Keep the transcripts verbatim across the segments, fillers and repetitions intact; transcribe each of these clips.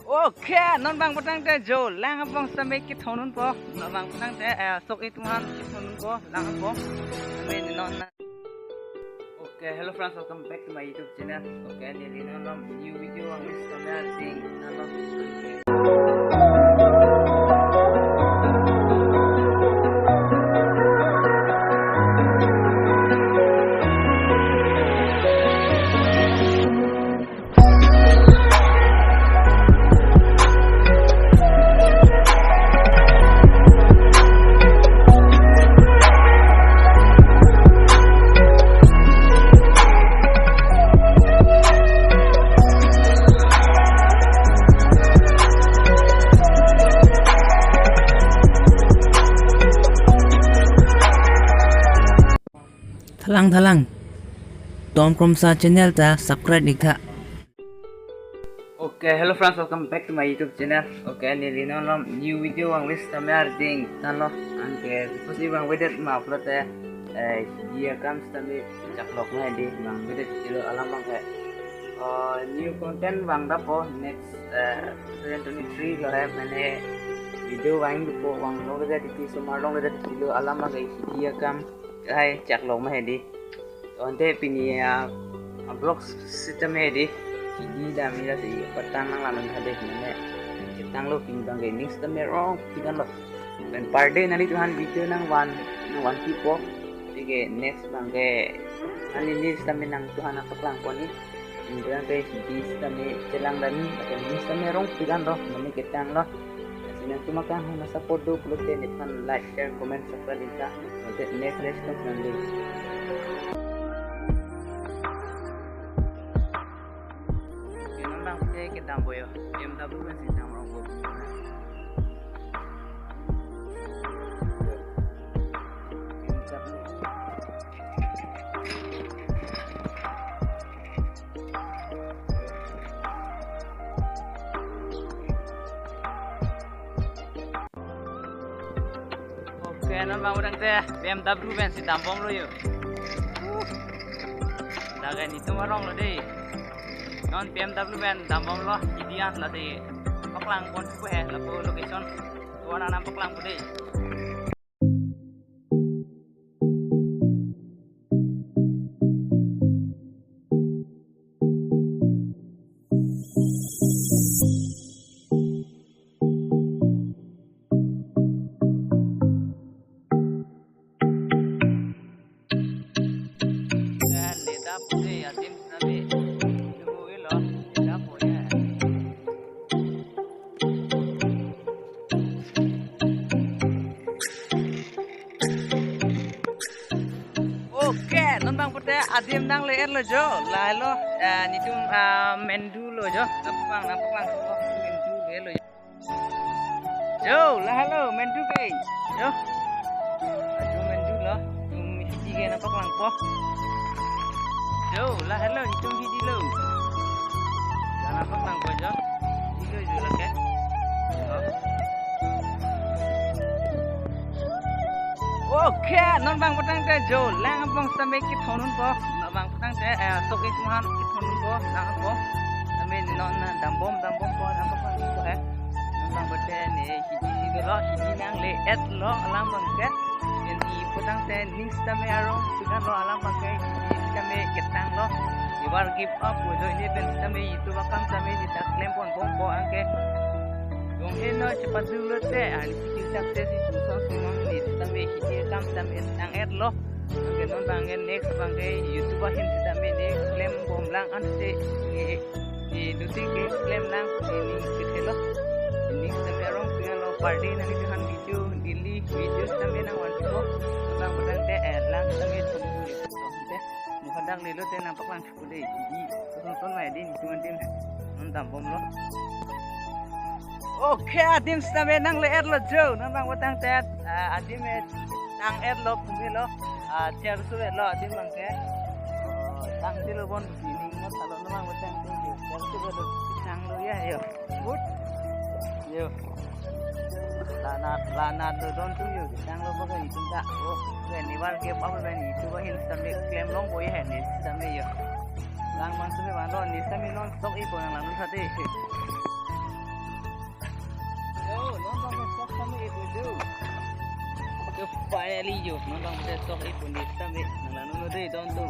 Okay, non bang putangte jo lang abang sitame kethondunpo. Non bang putangte, eh, sok-i atum aphan kethondunpo lang abang. Sitame non na. Okay, hello friends, welcome back to my YouTube channel. Okay, neli non along new video vangve sitame ating nalo. Thalang thalang. Tom Kromsa channel ta subscribe iktha. Okay, hello friends, welcome back to my YouTube channel. Okay, neli non along new video vangve sitame arding thanlo. Anke first vangvedet ma pulote, eh, hidi akam sitame chaklok ma hedi vangvedet tilo alam abangke. Eh, new content vangdappo next, eh, twenty twenty-three lo he mane video vangdunpo, vanglo kejat titi, somar long kejat titi lo alam abangke hidi akam hai chaklok ma hedi. Ante pini a, a vlog sitame hedi. Hidi damji lasi patan nanglang tha de mane. Chetanglo pini abangke ning sitame rong pikan lo. Pen per day nanglitum aphan video nangvan, nangvanpipo. Tike next abangke ani ning sitame nangtumphan nangpaklangpo ni. Ning abangke hidi sitame chelang dani, atau ning sitame rong pikan lo, mane ketanglo. Lasi nangtum akam hana support do pulote nephan like, share, comment, subscribe iktha. Ante next next nang nangli. Ke non bang te kedampo yo. B M W kan si dam rong bo. Okay, non bang putangte B M W pen si dambomlo yo. Dak ke netum arong lo dei. Non B M W pen dambomlo, hidi an lasi paklangponpo he, lapu location. Tuan anam paklangpo dei. Okay, non bang pute adim nangle-etlo jo, lahelo, eh, netum, ah, Mendu lo jo, nangpaklang, nangpaklang, oh, Mendu le-etlo jo. Jo, lahelo, Mendu ke, jo. Jo Mendu lo, netum hidi ke nangpaklangpo. Jo, lahelo, netum hidi lo. Nangpaklangpo jo. Hidi lo jo lake. Jo. Okay, non bang putangte jo lang abang sitame kethondunpo. Non bang putangte, eh, sok-i atum aphan kethondunpo lang abang. Sitame non, eh, dambom, dambompo, dambompo he. Non bang pute ne hidi si dolo, hidi nangle-etlo alam abangke. Hidi putangte ning sitame arong pikan lo alam abangke, hidi sitame ketanglo. Never give up, udo ini pen sitame YouTube akam sitame neta klemponbompo anke. Jongsi non chepaduk lote, ani si kin success itum song song ne sitame hidi akam sitame nang-etlo. Anke non bangke next bangke YouTube ahin sitame ne klembomlang ansi ne, ne duti ke klemlang ne ning kethelo. Ne sitame arong pikan lo, per day nanglitum aphan video, daily video sitame nangvanpo. Bang putangte, eh, lang sitame thom. Mo hadak lelo te nangpaklang. Udah, hidi, son son mai din, cuman din. Non dambomlo. Okay, adim sitame nangle-etlo jo, non bang putangte, ah, adim e nang-etlo, pumelo, ah, chair su-etlo, adim abangke. Oh, tang tilo bon, ini mo salo non bang putangte, chair su-etlo, nanglo ya, yo. Good. Yo. Lanat, lanat lo don tu yo. Nanglo baga itum ta. Oh, ke never give up, pen itum ahin sitame klemlongpo he ne sitame yo. Lang bang sitame vanlo, ne sitame non sok-ipo nanglang tha de. Kami itu tu. Ke finally yo, non bang pute sok ipon di kami. Nang nanu dei don tu.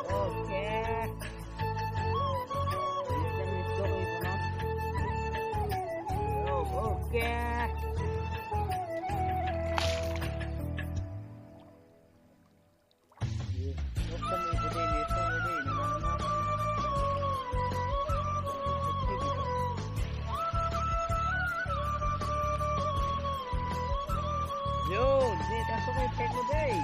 Okay. Kami sok ipon, no? Oh, okay. Yo, dia dah sok ipon dei.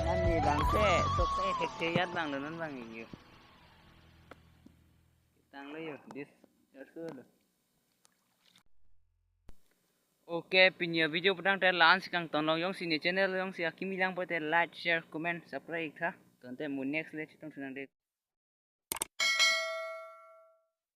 Nani bang ke, sok ke hek ke yat bang lo non bang ingyo. Tanglo yo, this also lo. Okay, pini avideo putangte la-an si kangton long, jongsi ne channel jongsi akimi lang pute like, share, comment, subscribe tha. Tangte mo next le chetong thunang dei.